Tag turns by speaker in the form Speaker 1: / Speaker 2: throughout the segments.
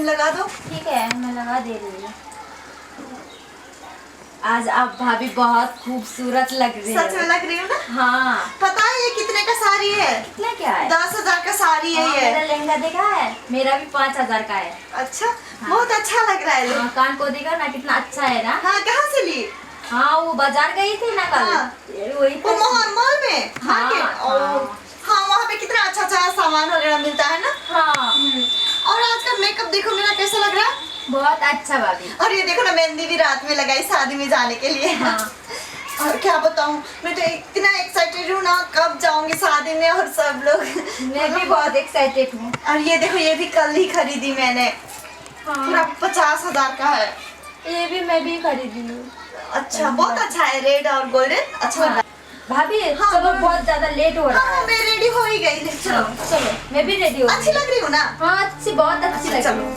Speaker 1: Golden लगा दो।
Speaker 2: ठीक है, मैं लगा दे रही हूँ। आज आप भाभी बहुत खूबसूरत लग रही
Speaker 1: सच में
Speaker 2: हो।
Speaker 1: लग रही हो ना?
Speaker 2: हाँ।
Speaker 1: पता है ये कितने का साड़ी है?
Speaker 2: कितना क्या है?
Speaker 1: 10,000 का साड़ी है
Speaker 2: हाँ,
Speaker 1: ये।
Speaker 2: मेरा लहंगा देखा है? मेरा भी 5,000 का है।
Speaker 1: अच्छा, बहुत अच्छा लग रहा है।
Speaker 2: हाँ, कान को देखा ना कितना अच्छा है ना?
Speaker 1: हाँ, कहाँ से ली?
Speaker 2: हाँ, वो बाजार गई थी ना कल।
Speaker 1: हाँ।
Speaker 2: ये वही
Speaker 1: वो
Speaker 2: था।
Speaker 1: मॉल में?
Speaker 2: हाँ,
Speaker 1: मार्केट?
Speaker 2: हाँ।
Speaker 1: और हाँ, वहाँ पे कितना अच्छा अच्छा सामान वगैरह मिलता है ना?
Speaker 2: हाँ।
Speaker 1: और आज का मेकअप देखो मेरा कैसा लग रहा है?
Speaker 2: बहुत अच्छा भाभी।
Speaker 1: और ये देखो ना, मेहंदी भी रात में लगाई शादी में जाने के लिए।
Speaker 2: हाँ।
Speaker 1: और क्या बताऊँ, मैं तो इतना एक्साइटेड हूँ ना, कब जाऊंगी शादी में और सब लोग।
Speaker 2: मैं भी बहुत एक्साइटेड हूँ।
Speaker 1: और ये देखो, ये भी कल ही खरीदी मैंने।
Speaker 2: हाँ।
Speaker 1: पूरा 50,000 का है।
Speaker 2: ये भी मैं भी खरीदी हूँ।
Speaker 1: अच्छा, बहुत अच्छा है, रेड और गोल्डन अच्छा लग रहा है।
Speaker 2: भाभी,
Speaker 1: हाँ,
Speaker 2: चलो
Speaker 1: बोलो।
Speaker 2: बहुत ज्यादा लेट हो रहा
Speaker 1: हाँ,
Speaker 2: है।
Speaker 1: मैं रेडी हो ही गई। चलो
Speaker 2: हाँ, चलो मैं भी रेडी हो
Speaker 1: अच्छी
Speaker 2: गई।
Speaker 1: लग रही हूँ ना?
Speaker 2: हाँ, अच्छी, बहुत अच्छी लग रही
Speaker 1: चलो।
Speaker 2: हूँ।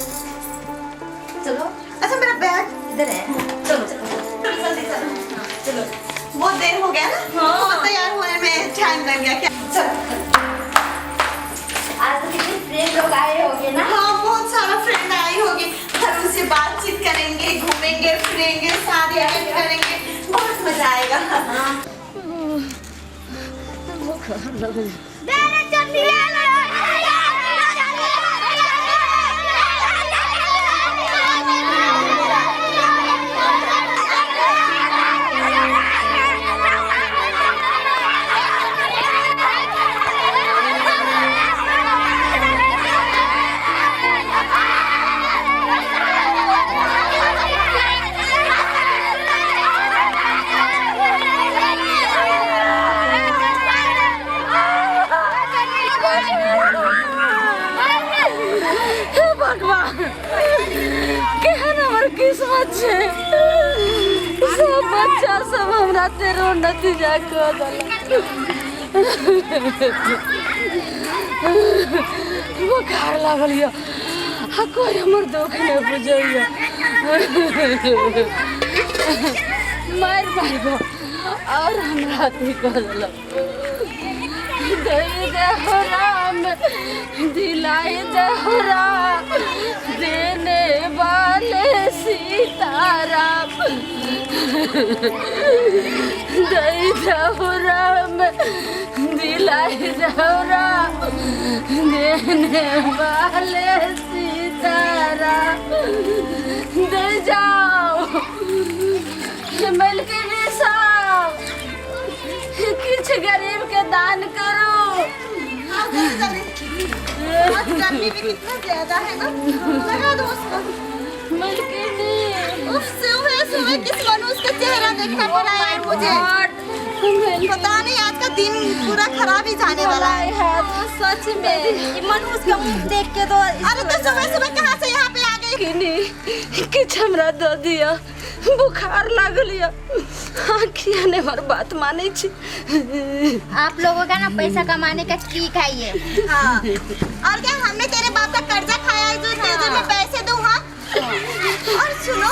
Speaker 2: चलो।
Speaker 1: अच्छा, मेरा बैग
Speaker 2: इधर है। चलो चलो
Speaker 1: जल्दी चलो।
Speaker 2: हाँ, चलो।
Speaker 1: बहुत देर हो गया ना?
Speaker 2: हाँ।
Speaker 1: बहुत तैयार होने में टाइम लग गया क्या? चलो।
Speaker 2: आज तो कितने फ्रेंड लोग आए होंगे ना?
Speaker 1: हाँ, बहुत सारा फ्रेंड आई होगी। हर उनसे बातचीत करेंगे, घूमेंगे फिरेंगे, शादी अटेंड करेंगे, बहुत मजा आएगा।
Speaker 2: हाँ।
Speaker 3: हे भगवान, केहन हमर किस्मत छै। सब बच्चा सब हमरा तेरो नतीजा कऽ देलक। बोखार लागल यऽ आ कोई हमर दुख नहि बुझैया। मारि मारि कऽ आओर हमरा अथी कऽ देलक। दे देहो राम, दिलाई देहो राम, देने वाले सीताराम। दे देहो राम, दिलाई देहो राम, देने वाले सीताराम। दे जाओ मिलके साहब, किछु गरीब के दान करू।
Speaker 1: हाँ, जल्दी जल्दी। आज गर्मी भी कितना ज्यादा है ना, लगा दो उसको।
Speaker 3: मलकिनी।
Speaker 1: उफ, सुबह सुबह किस मनुष्य का चेहरा देखना पड़ा यार मुझे। पता नहीं आज का दिन पूरा खराब ही जाने वाला है।
Speaker 2: सच में ये मनुष्य का मुंह देख के तो।
Speaker 1: अरे तो सुबह सुबह कहाँ से यहाँ पे आ गई?
Speaker 3: किनी किछु हमरा दऽ दिअ, बुखार लागल यऽ। किया नहि हमर बात मानै छी?
Speaker 2: आप लोगों का ना पैसा कमाने का ट्रिक है ये।
Speaker 1: हाँ, और क्या, हमने तेरे बाप का कर्जा खाया है जो तेरे में पैसे दूँ? हाँ, और सुनो,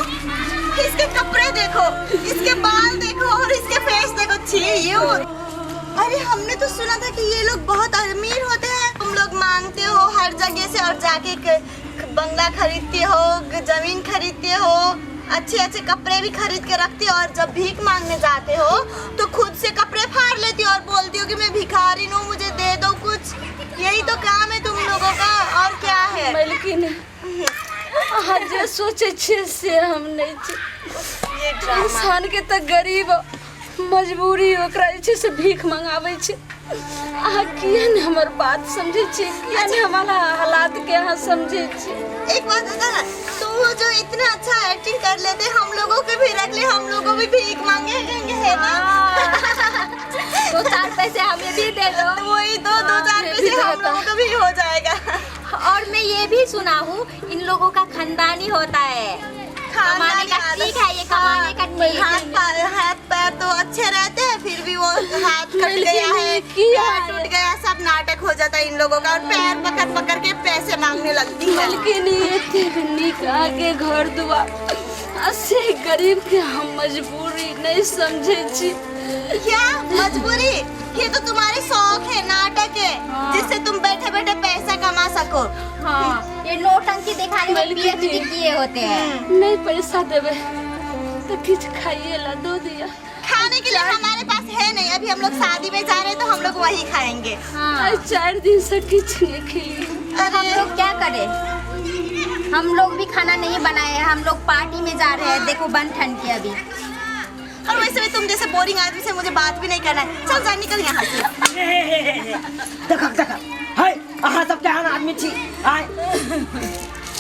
Speaker 1: इसके कपड़े देखो, इसके बाल देखो और इसके फेस देखो। छी ये। अरे हमने तो सुना था कि ये लोग बहुत अमीर होते हैं। तुम लोग मांगते हो हर जगह से और जाके बंगला खरीदते हो, जमीन खरीदते हो, अच्छे अच्छे कपड़े भी खरीद के रखते हो और जब भीख मांगने जाते हो तो खुद से कपड़े फाड़ लेती हो और बोलती हो कि मैं भिखारी हूँ, मुझे दे दो कुछ। यही तो काम है तुम लोगों का, और क्या है?
Speaker 3: मलकिनी, अहाँ जे सोचै छियै से हम नहि छी।
Speaker 1: ये ड्रामा।
Speaker 3: इंसान के तऽ गरीब मजबूरी ओकरा जे छै से भीख मंगाबै छै। अहाँ किया ने हमर बात समझै छियै? किया ने हमर हालात के अहाँ समझै छियै?
Speaker 1: एक बात बता ना, तू जो इतना अच्छा एक्टिंग कर लेते, हम लोगों के भी रख ले, हम लोगों भी भीख मांगेंगे, है ना?
Speaker 2: दो चार पैसे हमें भी दे दो।
Speaker 1: वही तो, दो चार
Speaker 3: ये
Speaker 1: पैसे
Speaker 3: भी
Speaker 1: हम
Speaker 3: रहता।
Speaker 1: लोगों को भी हो जाएगा।
Speaker 2: और मैं ये भी सुना हूँ, इन लोगों का खानदानी होता है, कमाने का
Speaker 1: खानदानी
Speaker 2: ट्रिक है ये, कमाने का ट्रिक।
Speaker 1: हाथ पैर तो अच्छे रहते हैं, फिर भी वो हाथ कट गया है,
Speaker 3: किया
Speaker 1: पैर टूट गया, सब नाटक हो जाता है इन लोगों का और पैर पकड़ पकड़ के पैसे मांगने लगती है।
Speaker 3: मलकिनी, एतेक नीक अहाँके घर दुआर आ से गरीब के हम मजबूरी नहीं समझै छी।
Speaker 1: क्या मजबूरी? ये तो तुम्हारे शौक है, नाटक है, जिससे तुम बैठे बैठे पैसा कमा सको।
Speaker 2: हाँ, ये नौटंकी दिखाने में
Speaker 3: बल्कि
Speaker 2: पीएचडी किए होते हैं।
Speaker 3: नहीं पैसा देबे तो किछु खाइए ला दो दिया।
Speaker 1: खाने के लिए हमारे पास है नहीं, अभी हम लोग शादी में जा रहे हैं तो हम लोग वही खाएंगे।
Speaker 2: हाँ।
Speaker 3: आइ 4 दिन से किछु नहीं खेलिए।
Speaker 2: तो हम
Speaker 1: अरे
Speaker 2: लोग क्या करें, हम लोग भी खाना नहीं बनाए हैं, हम लोग पार्टी में जा रहे हैं। देखो बन ठन के अभी।
Speaker 1: और वैसे भी तुम जैसे बोरिंग आदमी से मुझे बात भी नहीं करना है। चल जा, निकल यहाँ से।
Speaker 4: देखक देखक है, अहाँ सब केहन आदमी छी आय,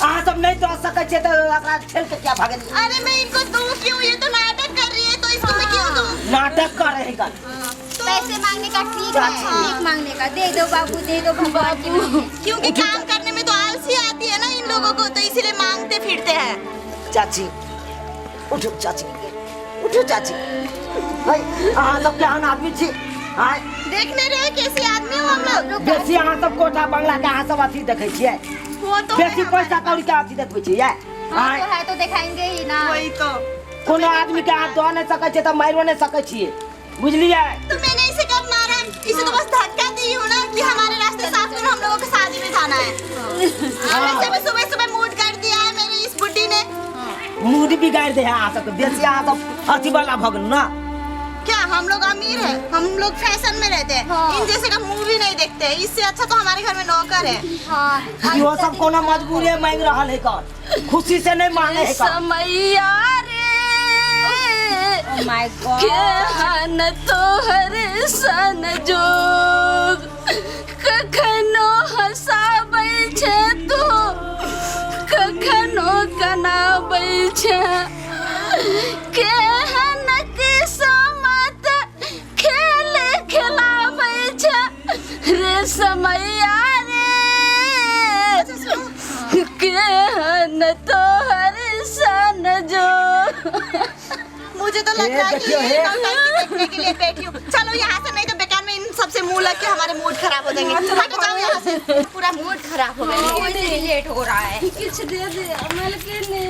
Speaker 4: अहाँ सब नहीं दऽ सकै छियै तऽ ओकरा ठेल के क्या भागल।
Speaker 1: अरे मैं इनको दूं क्यों, ये तो नाटक कर रही है, तो इसको मैं क्यों दूं?
Speaker 4: नाटक कर रहे हैं।
Speaker 2: पैसे मांगने का ठीक है, भीख मांगने का दे दो बाबू, दे दो भगवान की।
Speaker 1: क्योंकि काम करने में तो आलसी आती है ना इन लोगों को, तो इसीलिए मांगते फिरते हैं।
Speaker 4: चाची उठू, चाची उठू, चाची है, अहाँ सब केहन आदमी छी आय।
Speaker 1: देख नहीं रहे कैसे आदमी हो हम लोग।
Speaker 4: बेसी अहाँ सब कोठा बंगला के अहाँ सब अथी देखै छियै,
Speaker 1: वो तो है
Speaker 4: बेसी
Speaker 1: हमारे
Speaker 4: पैसा कौड़ी के अथी देखबै छियै।
Speaker 2: हाँ
Speaker 4: आय
Speaker 2: तो है तो दिखाएंगे ही ना।
Speaker 1: वही तो,
Speaker 4: कोनो आदमी के अहाँ दऽ नहि सकै छियै तऽ मारियो नहि सकै छियै, बुझलियै?
Speaker 1: तो मैंने इसे कब मारा? इसे तो बस धक्का दी हूँ ना कि हमारे रास्ते साफ करो, हम लोगों को शादी में जाना है। और वैसे भी सुबह सुबह मूड कर दिया है मेरी इस बुढ़ी ने।
Speaker 4: मूड बिगाड़ि दे है अहाँ सबके, बेसी अहाँ सब अथी वाला भऽ गेलहुँ ना।
Speaker 1: क्या हम लोग अमीर हैं, हम लोग फैशन में रहते हैं,
Speaker 2: हाँ।
Speaker 1: इन जैसे का मूवी नहीं देखते हैं। इससे अच्छा तो हमारे घर में नौकर है।
Speaker 2: हाँ,
Speaker 4: इहो सब कोनो मजबूरे मांगि रहल है कर, खुशी से नहीं मांगे है कर।
Speaker 3: समैया रे
Speaker 2: ओ my God,
Speaker 3: केहन तोहर सन जोग, कखनो हँसाबै छै तू, कखनो कनाबै छै, केहन किस्मत खेल खेलाबै छै रे समैया रे, केहन तोहर सन जोग।
Speaker 1: मुझे तो लग
Speaker 4: हे,
Speaker 1: रहा है कि
Speaker 4: देखियो,
Speaker 1: ये
Speaker 4: हे।
Speaker 1: नौटंकी देखने के लिए बैठी हूँ। चलो यहाँ से, नहीं तो बेकार में इन सबसे मुंह लग के हमारे मूड खराब हो जाएंगे। हटो जाओ यहाँ से, पूरा मूड खराब हो गया।
Speaker 2: वैसे भी लेट हो रहा है।
Speaker 3: किछु दे दे मालकिनी।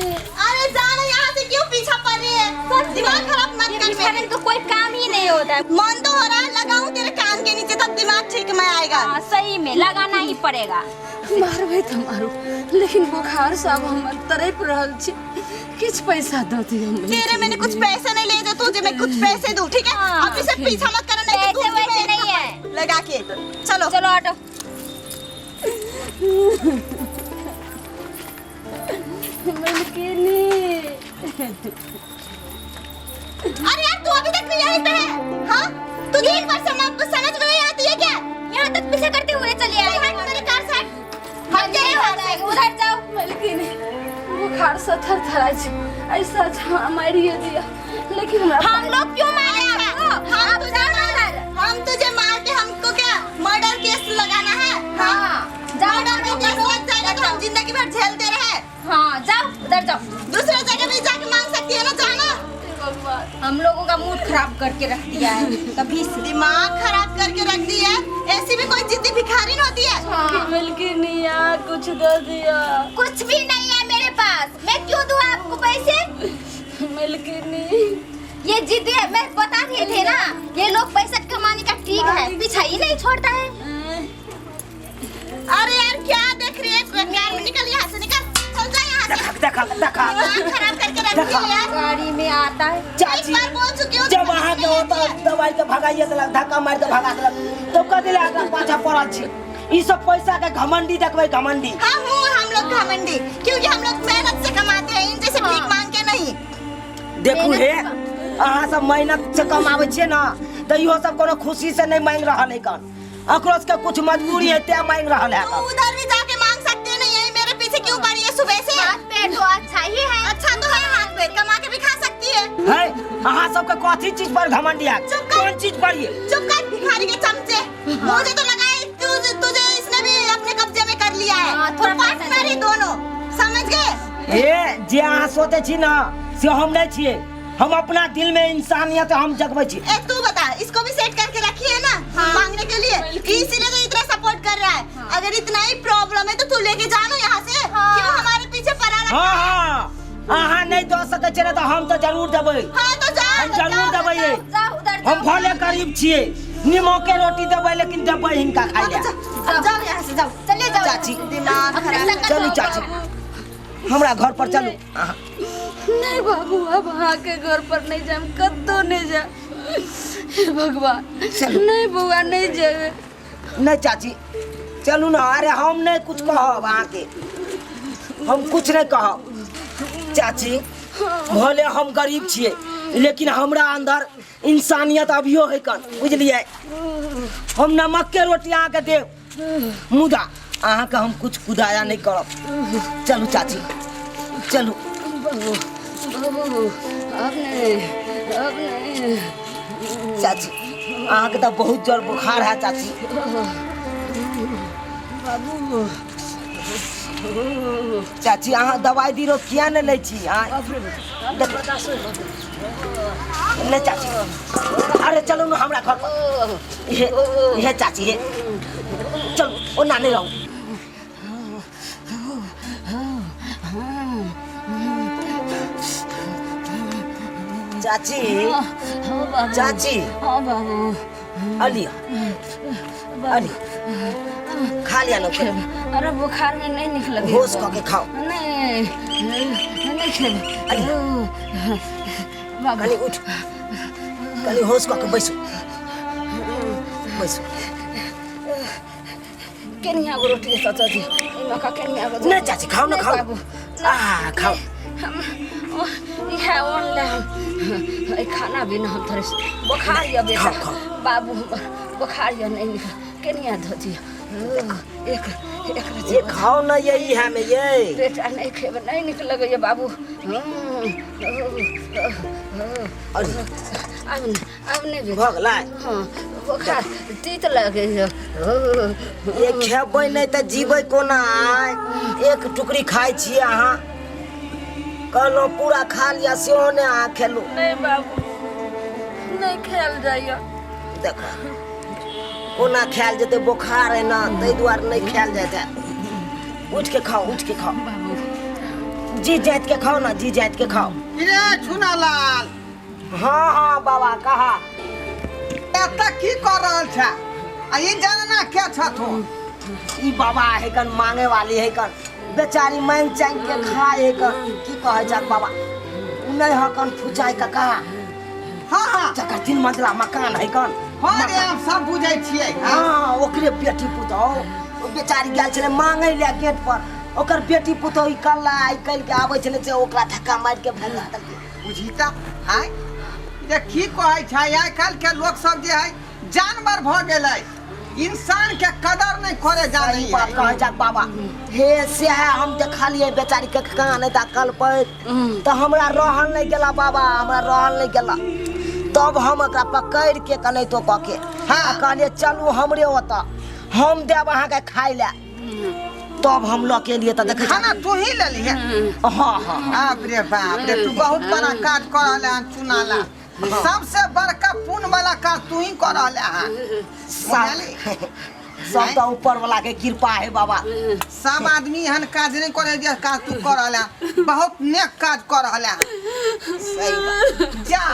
Speaker 1: अरे जाना यहाँ से, क्यों पीछा पड़ रही है? दिमाग खराब मत
Speaker 2: ये
Speaker 1: कर
Speaker 2: भिखारन
Speaker 1: मेरे।
Speaker 2: को कोई काम ही नहीं होता है।
Speaker 1: मन तो हो रहा है लगाऊं तेरे कान के नीचे, तब दिमाग ठीक में आएगा।
Speaker 2: हाँ, सही में लगाना ही पड़ेगा।
Speaker 3: मारबै तऽ मारू, लेकिन बोखार सब हमर तड़पि रहल छी, किछु पैसा दऽ दिअ।
Speaker 1: तेरे मैंने कुछ पैसे नहीं लिए तो तुझे मैं कुछ पैसे दूं, ठीक है?
Speaker 2: हाँ।
Speaker 1: अब इसे पीछा मत करना, नहीं तो
Speaker 2: पैसे
Speaker 1: दूंगी
Speaker 2: वैसे
Speaker 1: मैं एक
Speaker 2: नहीं है।
Speaker 1: थप्पड़ लगा के। चलो
Speaker 2: चलो ऑटो।
Speaker 3: मालकिनी।
Speaker 1: अरे यार तू अभी तक भी यहीं पे है? हाँ, तुझे एक बार समझ समझ में नहीं आती है क्या?
Speaker 2: यहाँ तक पीछा करते हुए चले आए।
Speaker 1: हट मेरे कार से, हट हट जा यहाँ से।
Speaker 2: उधर जाओ।
Speaker 3: मालकिनी बोखार से थरथराइ छै, ऐसा अच्छा मारिए दिया, लेकिन हमरा
Speaker 2: हम लोग क्यों मारे आपको?
Speaker 1: हम
Speaker 2: आप
Speaker 1: तुझे
Speaker 2: जाओ ना
Speaker 1: मार
Speaker 2: उधर।
Speaker 1: हम तुझे मार के हमको क्या मर्डर केस लगाना है? हाँ,
Speaker 2: हाँ, जाओ
Speaker 1: मर्डर का केस लग जाएगा तो हम जिंदगी भर झेलते रहे।
Speaker 2: हाँ जाओ उधर जाओ।
Speaker 1: दूसरे जगह भी जाके मांग सकती है ना, जाना।
Speaker 2: हम लोगों का मूड खराब करके रख दिया है तभी से।
Speaker 1: दिमाग खराब करके रख दी है। ऐसी भी कोई जिद्दी भिखारी होती है?
Speaker 2: हाँ।
Speaker 3: मालकिनिया कुछ दऽ दिअ।
Speaker 2: कुछ भी नहीं है मेरे पास, मैं क्यों दूं आपको पैसे?
Speaker 3: मालकिनी
Speaker 2: ये जिद है, मैं बता रही थी ना, ये लोग पैसा कमाने का ठीक है, पीछा ही नहीं छोड़ता है।
Speaker 1: अरे यार क्या देख रही है? कार में निकल यहाँ से, निकल, चल जा यहाँ से।
Speaker 4: देखक देखक देखक
Speaker 1: दिमाग खराब करके रख दिया यार।
Speaker 2: गाड़ी में आता है।
Speaker 1: एक
Speaker 4: चाची
Speaker 1: बार बोल चुकी हूँ।
Speaker 4: जब अहाँके ओतऽ दबाइ के भगाइए देलक, धक्का मारि के भगा देलक, तब कथी लए एकरा पाछा पड़ल छी? ई सब पैसा के घमंडी देखबै, घमंडी।
Speaker 1: हाँ हूँ हम लोग घमंडी, क्योंकि हम लोग मेहनत से कमाते हैं, इन जैसे भीख मांग के नहीं।
Speaker 4: देखू हे, अहाँ सब मेहनत से कमाबै छियै ने, तऽ इहो सब कोनो खुशी से नहीं मांगि रहल है कन, एकरो सबके कुछ मजबूरी है तें मांगि रहल है।
Speaker 1: तू उधर भी जाके मांग सकती है ना, यही मेरे पीछे क्यों पड़ी है सुबह से?
Speaker 2: हाथ पैर तो अच्छा ही है।
Speaker 1: अच्छा तो है, हाथ पैर कमा के भी खा सकती है।
Speaker 4: है अहाँ सबके कथी चीज पर घमंडी है?
Speaker 1: चुप कर।
Speaker 4: कोन चीज पर ये?
Speaker 1: चुप कर भिखारी के चमचे, मुझे तो लगा है तुझे तुझे इसने भी अपने कब्जे में कर लिया है।
Speaker 2: हाँ, थोड़ा
Speaker 1: तो पार्टनर ही दोनों, समझ गए?
Speaker 4: हे जे अहाँ सोचै छी ने से हम नहीं छियै, हम अपना दिल में इंसानियत हम जगबै छी।
Speaker 1: ए तू बता, इसको भी सेट करके रखी है ना मांगने के लिए, इसीलिए तो इतना सपोर्ट कर रहा है। अगर इतना ही प्रॉब्लम है तो तू लेके जाना यहाँ से, क्यों हमारे पीछे पड़ा रखा
Speaker 4: हाँ
Speaker 1: है?
Speaker 4: हाँ, अहाँ नहीं दऽ सकै छियै ने तऽ हम तऽ जरूर देबै।
Speaker 1: हाँ तो जा,
Speaker 4: हम जरूर
Speaker 1: जाओ,
Speaker 4: देबै।
Speaker 2: जाओ उधर
Speaker 4: हम
Speaker 2: जाओ।
Speaker 4: भले गरीब छियै, निमक के रोटी देबै लेकिन देबै हिनका खाइ लए।
Speaker 1: अब जाओ यहाँ से, जाओ।
Speaker 2: चले जाओ।
Speaker 4: चाची।
Speaker 1: दिमाग
Speaker 2: अपने
Speaker 1: खराब।
Speaker 2: सकल
Speaker 4: चलू
Speaker 2: हो
Speaker 4: चाची।
Speaker 2: बाबू।
Speaker 4: हमरा घर पर चलू अहाँ।
Speaker 3: नहीं बाबू, अब अहाँ के घर पर नहीं जाम, कतौ नहीं जाम। हे भगवान।
Speaker 4: चलू।
Speaker 3: नहीं बौआ, नहीं जेबे।
Speaker 4: नहीं चाची, चलू ना। अरे हम नहीं कुछ कहब अहाँके, हम कुछ नहीं कहब चाची। भले हम गरीब छियै लेकिन हमरा अंदर इंसानियत अभियो है कन, बुझलियै? हम नमक के रोटी अहाँके देब, मुदा अहाँके हम कुछ कुदाया नहीं करब। चलू चाची, चलू।
Speaker 3: बाबू, बाबू, अब नहीं, अब नहीं।
Speaker 4: चाची, अहाँके तऽ बहुत जोर बुखार है चाची।
Speaker 3: बाबू।
Speaker 4: चाची, अहाँ दवाई दिरो किया नहि लै छी? अहाँ
Speaker 3: बाप रे बाप, बर्दाश्त नहीं होता।
Speaker 4: नहि चाची, अरे चलू ने हमरा घर पर। हे हे चाची, हे चलू, ओना नहि रहू। चाची।
Speaker 3: हाँ बाबू।
Speaker 4: चाची।
Speaker 3: हाँ बाबू।
Speaker 4: अलिया, अली खा लिया ना।
Speaker 3: अरे बुखार में नहीं निकल।
Speaker 4: होश कऽ के खाओ।
Speaker 3: नहीं, नहीं खेब।
Speaker 4: अरे।
Speaker 3: बाबू।
Speaker 4: कनी उठ, कनी होश कऽ के बैसू, बैसू।
Speaker 3: केनिया गो रोटी चाचा जी, मका केनिया गो?
Speaker 4: नहीं चाची, खाओ ना।
Speaker 3: नहीं
Speaker 4: खाओ।
Speaker 3: बाबू।
Speaker 4: आ खाओ।
Speaker 3: हम इहे ओन ले, हम ए खाना भी न हम थोड़े से बुखार ये बेटा।
Speaker 4: खाओ, खाओ।
Speaker 3: बाबू, बुखार ये, नहीं निकल। केनिया धो दियो एक एक रत्ती।
Speaker 4: ये खाओ ना, यही है में ये।
Speaker 3: बेटा, नहीं खेब, नहीं निकल ये बाबू।
Speaker 4: अरे।
Speaker 3: अब नहीं, अब नहीं बेटा।
Speaker 4: भऽ गेलै?
Speaker 3: हाँ, बुखार तीत लगे।
Speaker 4: ये खेबै नहि तऽ जीबै कोना? आय एक टुकड़ी खाइ छियै अहाँ, कहलहुँ पूरा खा लिअ, सेहो नहि अहाँ खेलू।
Speaker 3: नहीं बाबू, नहीं खेल जाइए।
Speaker 4: देखो कोना खायल जेतै, बोखार है ना, ताहि दुआरे नहि खायल जाइत है। उठि के खाओ, उठि के खाओ, जी जाइत के खाओ ना, जी जाइत के खाओ।
Speaker 5: रे चुनालाल।
Speaker 4: हाँ हाँ बाबा, कहा।
Speaker 5: एतऽ की कऽ रहल छै आ ई जनना के छथु?
Speaker 4: ई बाबा है कन मांगे वाली है कन, बेचारी मांग चांग के खाए है कन। की कहै छक बाबा, उ नहि हकन फुचाइ काका?
Speaker 5: हाँ हाँ।
Speaker 4: जकर 3 मंजिला मकान है कन।
Speaker 5: हाँ रे, हम सब बुझै छियै, हाँ।
Speaker 4: हाँ, ओकरे बेटी पुतहु। ओ बेचारी गेल छलै मांगै लए गेट पर, ओकर बेटी पुतहु ई कल्ला आइ काल्हि के आबै छलै से ओकरा धक्का मारि के भगा देलकै।
Speaker 5: बुझी तऽ आँय जे की कहै छै, आइ काल्हि के लोक सब जे है जानवर भऽ गेलै, इंसान के कदर नहि करे जानै।
Speaker 4: सही बात कहै छक बाबा। हे सएह हम देखलियै बेचारी के कानैत आ कलपैत, तऽ हमरा रहल नहि गेला बाबा, हमरा रहल नहि गेला। तब हम ओकरा पकड़ि के कनैतो कऽ के आ कहलियै, चलू हमरे ओतऽ, हम देब अहाँके खाइ लए। तब हम लऽ के एलियै तऽ देखै
Speaker 5: खाना तू ही लेली है?
Speaker 4: हाँ हाँ हाँ।
Speaker 5: बाप रे बाप रे, तू बहुत बड़ा काज कर रहले हन चुनाला, सबसे बड़का पुण्य वाला काज तू ही कर रहले हन।
Speaker 4: सब सब तऽ ऊपर वाला के कृपा है बाबा।
Speaker 5: सब आदमी एहन काज नहीं करे जे काज तू कर रहले हन। बहुत नेक काज कर रहले हन।
Speaker 4: सही बात।
Speaker 5: जा।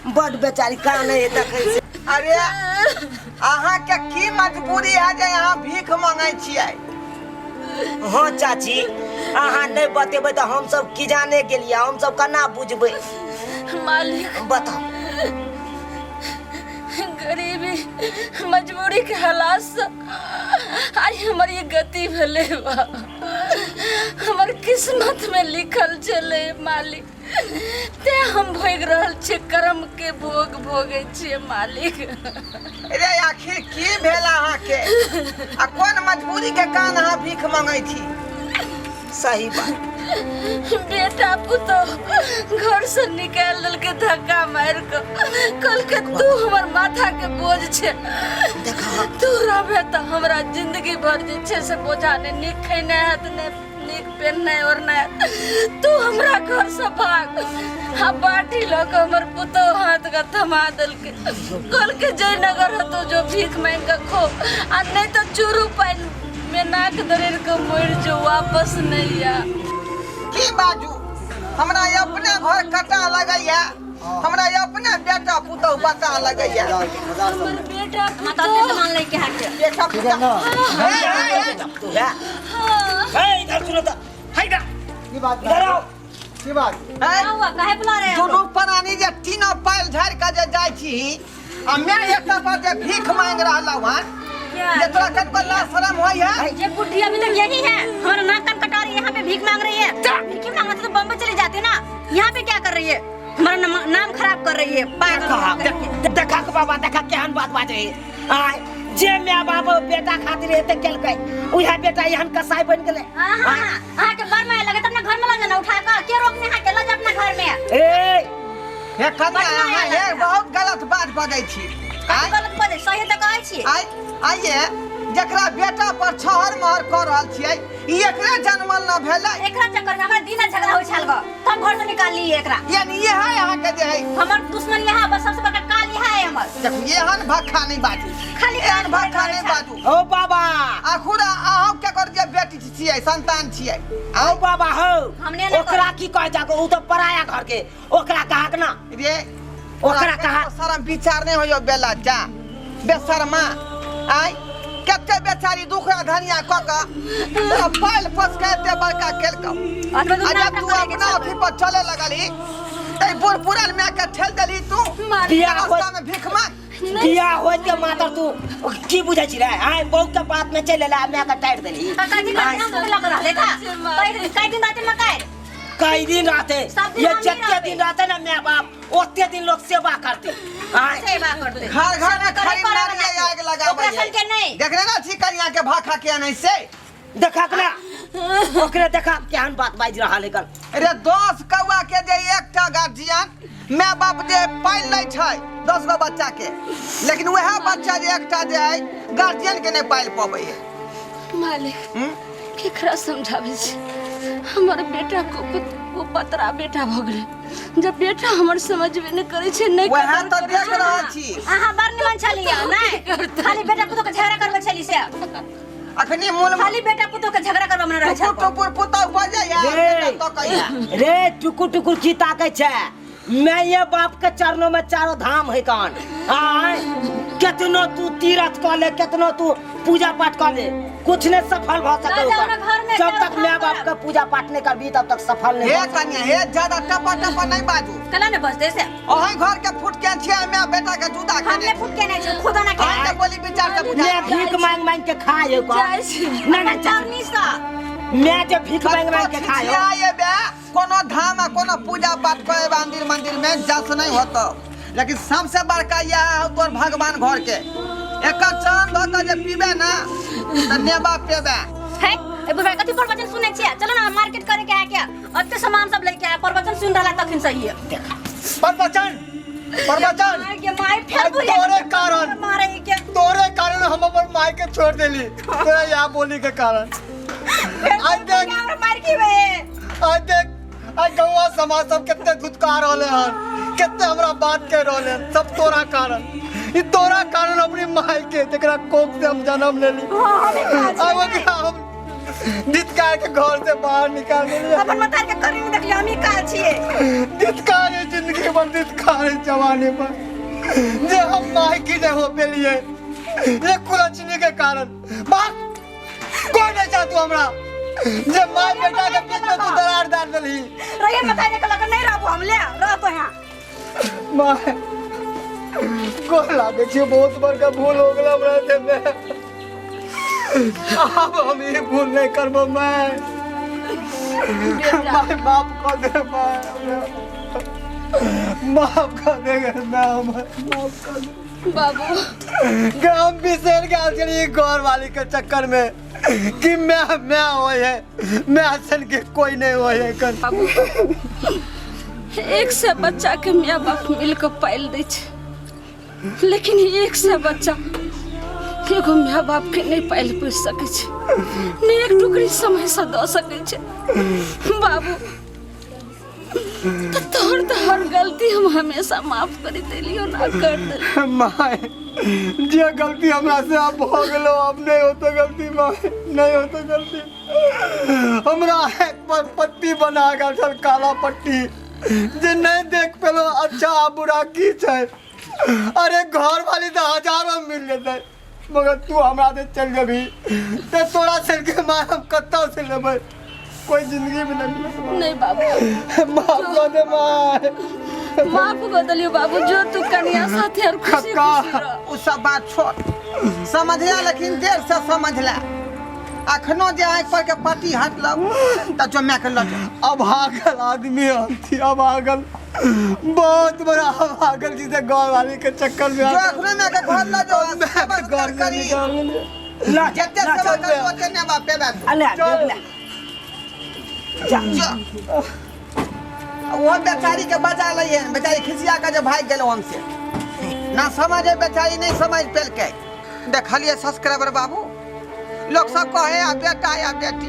Speaker 4: बड बेचारी कानै है देखै से।
Speaker 5: अरे अहाँ के की मजबूरी है जे अहाँ भीख मांगै छियै?
Speaker 4: हाँ चाची, अहाँ नहि बतेबै तऽ हमसब की जाने गेलियै, हमसब केना बुझबै?
Speaker 3: मालिक।
Speaker 4: बताउ।
Speaker 3: गरीबी मजबूरी के हालात से आइ हमर ये गति भेलै बा। हमर किस्मत में लिखल छलै मालिक, तें हम भोगि रहल छियै, कर्म के भोग भोगै छियै मालिक।
Speaker 5: रे आखिर की भेल अहाँके आ कोन मजबूरी के कारण अहाँ भीख मांगै छी?
Speaker 4: सही बात।
Speaker 3: बेटा पुतोह घर से निकालि देलकै धक्का मारि कऽ, कहलकै तू हमर माथा के बोझ छै, तू रहबे तऽ हमरा जिंदगी भर जे छै से बोझा, नहि नीक खेनाइ हैत, नहि नीक पेननाइ ओढ़नाइ हैत, तू हमरा घर से भाग। आ बाटी लऽ कऽ हमर पुतोह हाथ के थमा देलकै, कहलकै जयनगर हेतौ जो भीख मांगि कऽ खो, आ नहि तऽ चूरू पानि में नाक दरेर के मरि जो, वापस नहीं आ।
Speaker 5: की बाजू, हमरा अपने घर कटा लगैया। हमरा अपने बेटा पुतहु बता लगैया।
Speaker 3: हमर बेटा
Speaker 2: माता ते सामान लेके हाके
Speaker 5: बेटा पुतहु हे, हे, हे।
Speaker 4: तू है हे, इधर सुनो तो, हे इधर,
Speaker 6: की बात?
Speaker 4: इधर आओ।
Speaker 6: की बात?
Speaker 5: हे,
Speaker 1: क्या हुआ, काहे बुला रहे हैं आप
Speaker 5: दुनू
Speaker 1: लोग?
Speaker 5: प्राणी जे तीनों पायल झाड़ि के जे जाइ छी आ मैं एकटा पर जे भीख मांगि रहलहुँ हन,
Speaker 2: क्या?
Speaker 5: जे तोरा कतको लाज शरम होइ है?
Speaker 2: ये बुढ़ी अभी तक यही है, हमारा नाक कान कटा रही है, यहाँ पे भीख मांग रही है। भीख ही मांगना तो बम्बई चली जाती ना, यहाँ पे क्या कर रही है? हमारा नाम खराब कर रही है, पागल
Speaker 4: देखा
Speaker 2: करके।
Speaker 4: देखा के बाबा, देखा केहन बात बाजै है। आय जे my बाप बेटा खातिर एते केलकै, उहे बेटा एहन कसाई बनि गेलै।
Speaker 2: हाँ, हाँ, हाँ, अहाँ के बड़ माया लगे त अपना घर में ला जाना उठा कर, के रोकने अहाँ के, ला जा अपना घर में।
Speaker 4: ए
Speaker 5: हे कन्या,
Speaker 2: बड़ माया
Speaker 5: अहाँ हे
Speaker 2: लगे।
Speaker 5: बहुत गलत बात बजै छी। आय
Speaker 2: गलत बजै, सही तऽ कहै छी।
Speaker 5: आय आइये जकरा बेटा पर छहर महर कऽ रहल छियै, ई एकरे जनमल न भेलै?
Speaker 2: एकरा चक्कर में हमरा दिन झगड़ा होइ छल ग, तब घर से निकाल लिए एकरा।
Speaker 5: यानी इएह अहाँके जे है
Speaker 2: हमर दुश्मन यहाँ, बस सबसे बड़का काल यहाँ है हमर।
Speaker 5: देखू, एहन भक्खा नहि बाजू,
Speaker 2: खाली
Speaker 5: एहन भक्खा नहि बाजू।
Speaker 4: ओ बाबा,
Speaker 5: आखुर अहूँ केकर जे बेटी छियै, संतान छियै?
Speaker 4: ओ बाबा हो,
Speaker 2: हमने नहि
Speaker 4: ओकरा की कहै जाको, उ तऽ पराया घर के, ओकरा कहाक ना
Speaker 5: रे,
Speaker 4: ओकरा कहा
Speaker 5: शरम विचार नहि होइयो बेला जा बेशर्मा। आय कते बेचारी दुख धनिया कऽ कऽ तोरा पायल पोस के एते बड़का केलकौ,
Speaker 2: आ
Speaker 5: आ जब तू अपना अथी पर चले लगलही तै बूढ़ पुरान माय के ठेल देलही तू
Speaker 4: बियाह होइत
Speaker 5: रास्ता में भीख मांग।
Speaker 4: बियाह होइत के मातर तू की बुझै छी रे? आय बहू के बात में चलि एला, माय के टारि देलही।
Speaker 2: कथी करते हम लग रहले था, कई दिन राते मकाई
Speaker 4: कई दिन रहते
Speaker 2: सब दिन
Speaker 4: ये
Speaker 2: हम ही
Speaker 4: जते
Speaker 2: रहते।
Speaker 4: दिन रहते ना my बाप, ओते दिन लोग सेवा करते। आय
Speaker 2: सेवा करते
Speaker 5: घर घर में
Speaker 2: करे
Speaker 5: खरी
Speaker 2: करे
Speaker 5: नारियल
Speaker 2: वाला
Speaker 5: आग लगाबै
Speaker 2: ओकरा
Speaker 5: है।
Speaker 2: सन के नहीं।
Speaker 5: देखने ना छी कनिया के भाखा के नहीं से
Speaker 4: देखा ना, ओकरे देखा केहन बात बाजि रहल है।
Speaker 5: अरे 10 कौआ के जे एकटा गार्जियन my बाप जे पालि लै छै 10 गो बच्चा के, लेकिन वएह बच्चा जे एकटा जे है गार्जियन के नहीं पालि पबै है।
Speaker 3: मालिक, केकरा समझाबै छी? हमर बेटा को पतरा बेटा भऽ गेलै, जब बेटा हमर समझबे नहि करै छै, नहि
Speaker 5: वएह
Speaker 3: कदर
Speaker 5: तऽ
Speaker 3: करै
Speaker 5: देख
Speaker 3: छै।
Speaker 5: रहल छी।
Speaker 2: अहाँ बड़ निमन छलियै नहि, खाली बेटा पुतोह के झगड़ा करबै छली से।
Speaker 5: अखनी मूल
Speaker 2: खाली बेटा पुतोह के झगड़ा करबै मन रहै
Speaker 5: टुकुर
Speaker 2: छल।
Speaker 5: टुकुर पुतहु बजैया
Speaker 4: रे।
Speaker 5: तो कहिया
Speaker 4: रे टुकुर टुकुर की ताकै छै? मैं ये बाप के चरणों में चारो धाम है कान। आय केतनो तू तीर्थ कऽ ले, केतनो तू पूजा पाठ कऽ ले, कुछ नहीं सफल भऽ सकै
Speaker 2: ना जाओ ना
Speaker 4: ओकर।
Speaker 2: घर में,
Speaker 4: जब
Speaker 2: चारो
Speaker 4: तक
Speaker 2: धाम
Speaker 4: my बाप
Speaker 2: करब।
Speaker 4: के पूजा पाठ नहीं करबी तब तक सफल नहीं
Speaker 5: हे
Speaker 4: भऽ सकै।
Speaker 5: कन्या, हे ज्यादा टपा टपा नहीं बाजू।
Speaker 2: कला ने बजते से
Speaker 5: अहीं घर के फूट के छियै, my बेटा के जुदा
Speaker 2: हमने
Speaker 5: केने।
Speaker 2: फूट के नहीं छै, खुद ना के।
Speaker 5: अहीं के बोली विचार से बुझा।
Speaker 4: मैं भीख मांग मांग के खाए हो।
Speaker 3: जाइ छी।
Speaker 4: ना ना चाची,
Speaker 2: चरनी सा
Speaker 4: मैं जे भीख मांग मांग के खाए हो।
Speaker 5: छिछिया बे कोनो धाम आ कोनो पूजा पाठ करे मंदिर मंदिर में जस नहीं होतो, लेकिन सबसे बड़का यह है तोर भगवान घर के एकर चरण धो के जे पीबे ना त नेबा पेबे।
Speaker 2: है ए बुढ़ा कथी प्रवचन सुनै छियै? चलो ना मार्केट करे के है क्या, अते सामान सब लेके आया, प्रवचन सुन रहला तखन सही है।
Speaker 6: प्रवचन प्रवचन
Speaker 2: माय के माय फेर
Speaker 6: आज
Speaker 2: बुढ़िया
Speaker 6: तोरे
Speaker 2: के
Speaker 6: कारण।
Speaker 2: मारे के
Speaker 6: तोरे कारण हम अपन माय के छोड़ देली, तोरा यहाँ बोली के कारण।
Speaker 2: फेर
Speaker 6: आज देख।
Speaker 2: बुढ़िया हमरा मार के बे।
Speaker 6: आज देख, आज गौवा समाज सब कितने धुतकार रहले हन, कितने हमरा बात के रहले हन, सब तोरा कारण। ई तोरा कारण अपनी माय के जेकरा कोख से हम जन्म लेली, अब ओकरा हम धितकार के घर से बाहर निकाल देली।
Speaker 2: अपन मतार के करी नहीं देखली, हम ही काल छियै।
Speaker 6: धितकार है जिंदगी पर, धितकार है जवानी पर, जे हम माय की नहीं हो पेलिए ये कुलक्षणी के कारण। बात कोई नहीं चाहतू हमरा, जे माय बेटा के बीच में तू दरार डाल देली।
Speaker 2: रहिए मतार के लग नहीं रहबो हम, ले रहतो यहाँ।
Speaker 6: माय गोर लागे छी, बहुत बड़का भूल हो गेल हमरा से। मैं अब हम ये भूल नहीं करबो। मैं माय माफ कर दे, माय माफ कर दे, मैं हमर माफ कर दे।
Speaker 3: बाबू
Speaker 6: हम बिसर गेल छलियै घर वाली के चक्कर में कि मैं होय है, मैं असन के कोई नहीं होय है कन।
Speaker 3: बाबू, एक से बच्चा के माय बाप मिल के पालि दै छै, लेकिन एक से बच्चा एगो माय बाप के नहीं पालि पोसि सकै छै, ने एक टुकड़ी समय से दऽ सकै छै। बाबू, तऽ तोहर तऽ हर गलती हम हमेशा माफ करि देलियो ना कर देलियो।
Speaker 6: My जे गलती हमरा से अब हो गेलो, अब नहीं होतो गलती my, नहीं होतो गलती। हमरा एक पर पट्टी बना गेल छल, काला पट्टी। जे नहीं देख पेलो अच्छा आ बुरा की छै। अरे घर वाली तो हजारों मिल जेतै, मगर तू हमरा दे चल जेबही ते तोरा चल के माँ हम कतौ से लेबै, कोई जिंदगी में नहीं मिलत।
Speaker 3: नहीं बाबू,
Speaker 6: माफ कर दे माँ,
Speaker 3: माफ कर दिलियो बाबू। जो तू कन्या साथे और खुशी
Speaker 6: कक्का।
Speaker 3: खुशी रह।
Speaker 5: उ सब बात छोड़, समझला लेकिन देर से समझला। अखनो जे आँखि पर के पट्टी हटलौ तऽ जो माय के लऽ जो।
Speaker 6: अभागल आदमी हम थी, अभागल, बहुत बड़ा अभागल, जिसे घर वाली के चक्कर में
Speaker 5: जो
Speaker 6: आकर-
Speaker 5: अखनो माय के घर लऽ जो आ सेवा
Speaker 6: घर
Speaker 5: सत्कार
Speaker 6: से
Speaker 5: करी।
Speaker 6: निकाल लेलियै।
Speaker 4: ला
Speaker 5: जते
Speaker 4: ला,
Speaker 5: सेवा
Speaker 4: चल।
Speaker 5: करी ओते नेबा पेबे तू।
Speaker 4: अले देख ले जा।
Speaker 5: जो वो बेचारी के बजा लइए, बेचारी खिसिया के जे भागि गेल हमसे ना समझे, बेचारी नहीं समझ पेलकै। देखलिए सब्सक्राइबर बाबू, लोग सब कहे आ बेटा या बेटी,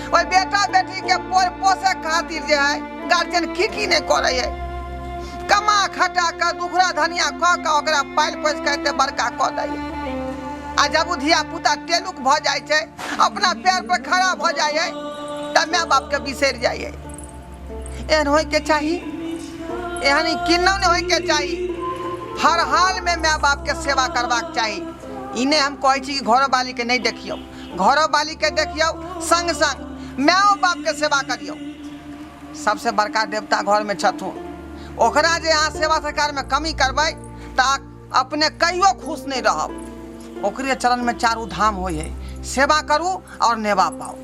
Speaker 5: ओहि बेटा बेटी के पोसे खातिर जे है गार्जियन की की नहीं करे है, कमा खटा के दुखरा धनिया कऽ के ओकरा पालि पोसि के एते बड़का कऽ दै है। आ जब उ धिया पुता टेलुक भऽ जाइ छै, अपना पैर पर खड़ा भऽ जाइ है, तऽ माय बाप के बिसरि जाइ है। एहन होइके चाही? एहन ई किन्नौ नहि होइके चाही। हर हाल में माय बाप के सेवा करबाक चाही। ई नहि हम कहै छी कि घरोवाली के नहि देखियौ, घरोवाली के देखियौ, संग संग मायो बाप के सेवा करियौ। सबसे बड़का देवता घर में छथुन, ओकरा जे अहाँ सेवा सत्कार में कमी करबै तऽ अपने कहियो खुश नहि रहब। ओकरे चरण में चारू धाम होइ है, सेवा करू और नेवा पाओ।